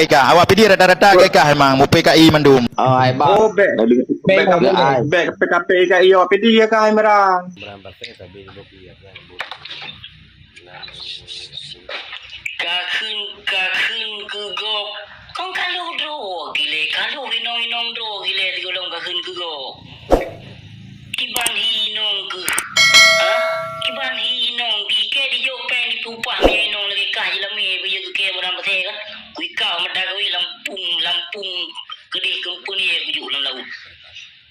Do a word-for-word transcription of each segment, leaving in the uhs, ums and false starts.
Ka, awak P D rata-rata ka memang mu P K I mandum. Oh, hai, bang. Oh, bèk. Bèk, bèk, bèk, bèk P K I awak P D ya ka hai Imran. Ka kheun, ka kheun keu gob. Kong ka lheuh droe gilée, ka lheuh inong-inong droe gilée sigohlom ka kheun keu gob. Kiban hi inong keuh. Ha? Kiban hi inong keuh. Keu dijok péng dipeupah meunyoe inong lagèe kah jilamé beu jeuet keu Imran Pasè kan? Kui kau mata gawi lampung, lampung keudeh keumpun ye kujuk lam laôt.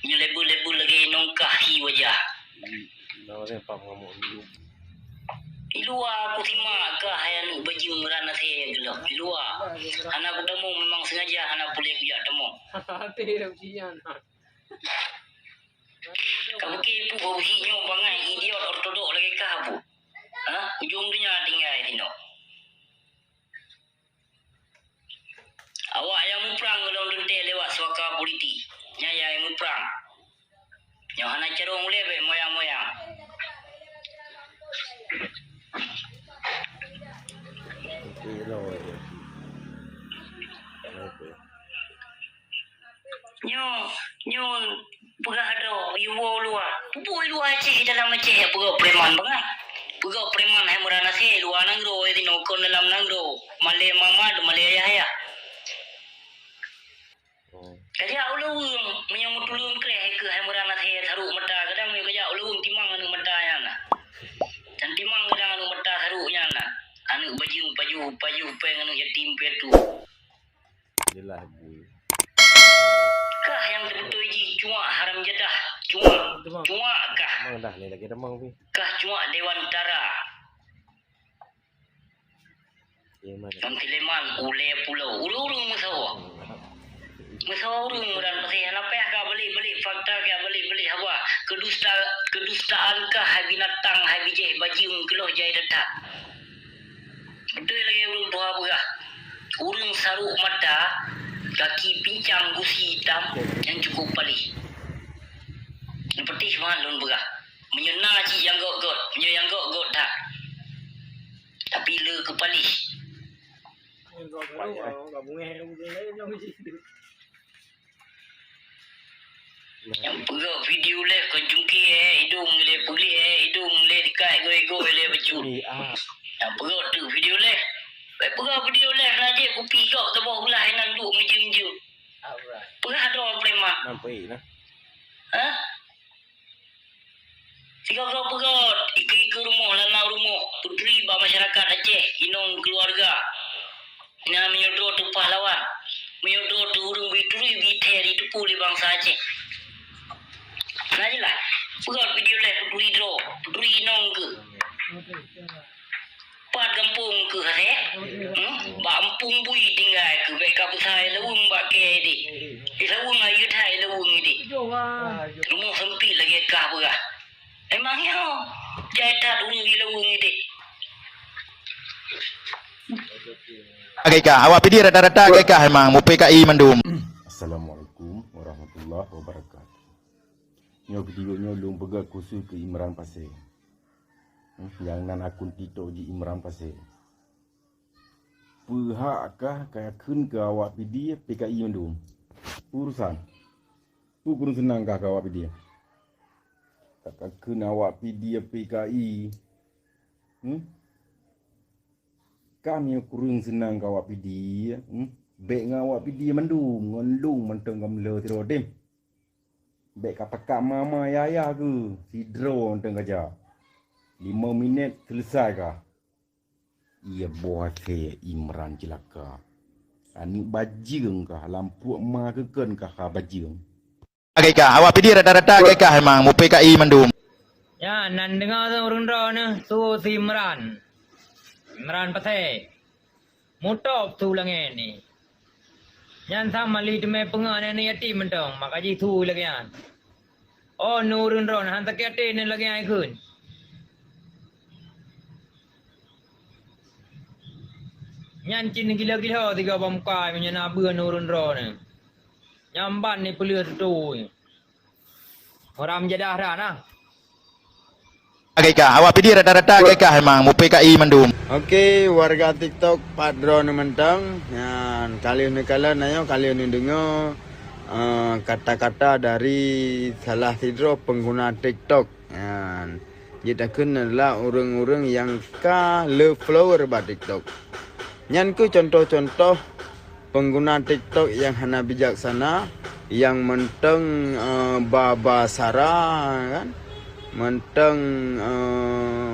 Nyoe leubeh-leubeh lagèe inong kah hi wajah. Di luwa kusimak kah hai aneuk bajeueng Imran Pasè geulok. Di luwa. Hana kutamong, memang sengaja hana puléh kujak tamong. Ka pike peue bak uji nyoe bangai idiot ortodok lagèe kah, Bu? Ha? Ujong donya tinggai sinoe. Awak nyang muprang golom teuntèe lewat suaka politik. Nyan nyang muprang. Nyoe hana carông ulèe bèk moyang-moyang. Nyoe, nyoe peugah droe, iwoe luwa. Peue iwoe Aceh dalam Aceh peugah preman bangai. Peugah preman hai Imran Pasè luwa nanggroe, di nokon dalam nanggroe. Malèe mama, malèe ayah-ayah. Kajak ulôn, meunyoe meutulông kreh keu hai Imran Pasè sarok mata, kadang meunyoe kajak ulôn timang aneuk mata nyan na. Dan timang kadang aneuk mata sarok nyan na. Aneuk bajeueng pajoh, pajoh péng aneuk yatim piatu. Jeulaih bui. Kah nyang teubeutôi jih cuak haram jadah, cuak, cuak kah. Mang dah ni lagi demang pi. Kah cuak dewan tara. Ngon Sulaiman ulèe pulo. Ureueng-ureueng meusawa. Meusawa ureueng Imran Pasè hana payah ka balik-balik fakta, ka balik-balik haba. Kedusta, kedustaan kah hai binatang, hai bijèh bajeueng keulôh jai that-that. Beutôi lagèe ureueng tuha peugah, ureueng sarok mata, gaki pincang gusi itam nyang cukôp paléh. Neupeuteh meuhan lôn peugah. Meunyoe na cit nyang göt-göt, meunyoe nyang göt-göt that. Tapi le keu paléh. Nyang peugöt video lé kon cungké, eh, idông lé peugleh, eh, idông lé dikai goi-goi lé bacut. Nyang peugöt teuk video lé. Bèk peugöt video lé, na jép kupi gop teuboh beulah inan duek meujeuem-jeuem. Peugah droe preman. Hah? Sigoe-goe peugöt, ikeue-ikeue rumoh, lalang rumoh, peuturi bak masyarakat Aceh, inong keuluwarga. Nyan meunyoe droe teuh pahlawan, meunyoe droe teuh ureueng bri turi, bri thèe jiteupeue lé bansa Aceh. Na jeulaih, peugöt video lé peuturi droe, peuturi inong keuh. Pat gampông keuh hasé? Hmm? Bak gampông bui tinggai keuh, bèk ka peusa ilaweueng bak kèe idéh. Ilaweueng ayeue that ilaweueng idéh. Rumoh seumpit lagèe kah peugah. Memang nyoe, jai that ureueng ilaweueng idéh. Ka, awak P D rata-rata ka memang mu P K I mandum. Assalamualaikum warahmatullahi wabarakatuh. Nyoe video nyoe lôn peugah khusus keu Imran Pasè. Hmm, nyang nan akun TikTok jih Imran Pasè. Peuhak kah ka kheun keu awak P D P K I mandum? Urusan. Peue kureueng seunang kah keu awak P D? Ka, ka kheun awak P D P K I. Hmm? Kah meunyoe kureueng seunang keu awak P D, hmm? Bèk ngon awak P D mandum, ngon lôn mantong kamoe lheueh sidroe tem. Bèk ka takak mama yah-yah keuh, sidroe mantong ka jak. Limong minèt seuleusoe kah. Iya boh akhé Imran ceulaka. Aneuk bajeueng kah, lam pruet ma keuh kon kah ha bajeueng. Ka, awak P D rata-rata ka memang mu P K I mandum. Ya, nan deungoe ureueng droeneuh su si Imran. Imran Pasè. Mutôb su langèt ni. Nyan sama lé teumé peungeut aneuk yatim mantong, maka jih su lagèe nyan. Oh, nu ureueng droeneuh han sakét até nyan lagèe nyan kheun. Nyan cit gila-gila sigoe bak muka meunyoe na beuh nu ureueng droeneuh. Nyan ban ni peuleueh tutui. Orang jadah dah nah. Agak kah, awak P D rata-rata agak kah emang, mu P K I mandum. Oke, warga TikTok, pat droeneuh mantong. Nyan, ka lheueh neukalon, ayo, ka lheueh neudeungoe, eh, kata-kata dari salah sidroe pengguna TikTok. Nyan, jeuet takheun adalah ureuëng-ureuëng nyang ka le follower bak TikTok. Nyan kheueh contoh-contoh pengguna TikTok nyang hana bijaksana, nyang mantong, eh, ba-ba sara, kan? Mantong, eh,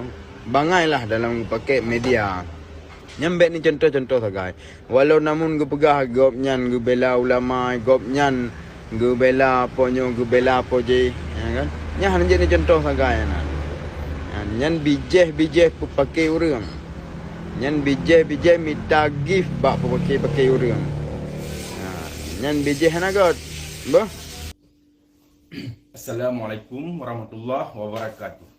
bangai lah dalam geupakai media. Nyan bèk neucontoh-contoh sagai. Walau namun geupeugah gobnyan geubela ulama, gobnyan geubela po nyoe, geubela po jih, ya kan? Nyan hana jeuet neucontoh sagai nyan. Nyan, nyan bijéh-bijéh peupaké ureuëng. Nyan bijéh-bijéh mita gift bak peupaké-paké ureuëng. Ha, nyan bijéh hana göt. Beuh. Assalamualaikum warahmatullahi wabarakatuh.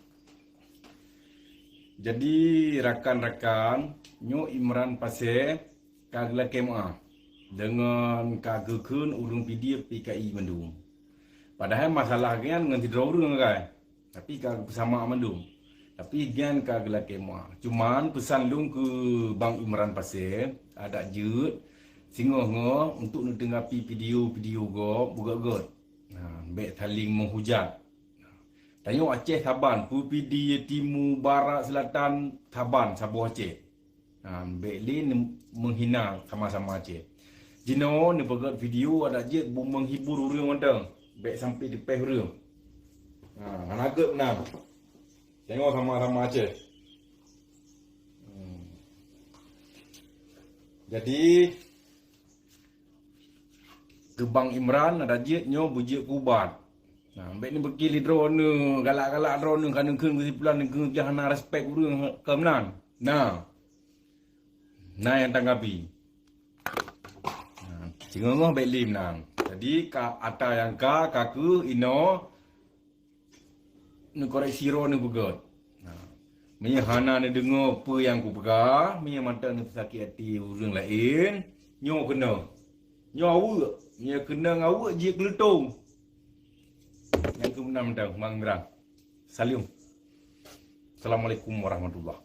Jadi, rakan-rakan, nyoe Imran Pasé ka geulakée meu'ah deungon ka geukheun ureuëng P D P K I mandum. Padahai masalah nyan ngon sidroe ureuëng, kan? Tapi ka geupeusamak mandum. Tapi nyan ka geulakée meu'ah. Cuman peusan lôn keu Bang Imran Pasé, adak jeuet singoh-ngoh untuk neutanggapi video-video gob beugöt-göt. Nah, bèk saling menghujat. Tanyoe Aceh saban, peue-peue di timu, barat, selatan, saban, saboh Aceh. Ha, bèk lé ne-, menghina sama-sama Aceh. Jinoe neupeugöt video adak jeuet bu menghibur ureuëng mantong. Bèk sampai teupéh ureuëng. Ha, hana göt meunan. Tanyoe sama-sama Aceh. Hmm. Jadi, keu Bang Imran adak jeuet nyoe beujeuet keu ubat. Nah, bèk neupiké lé droeneuh, galak-galak droeneuh ka neukheun keu si pulan, neukheun keu si nyan, hana respect ureuëng keu meunan. Nah. Na nyang tanggapi. Nah, singoh-ngoh bèk lé meunan. Jadi, ka ata nyang ka, ka keuh inoe neukoreksi droeneuh beugöt. Nah, meunyoe hana neudeungoe peue nyang kupeugah, meunyoe mantong neupeusakét até ureuëng laén, nyoe keunong. Nyoe aweuek, nyoe keunong aweuek jeuet keu lutông. Nyang keu meunan mantong, Bang Imran. Salam. Assalamualaikum warahmatullahi.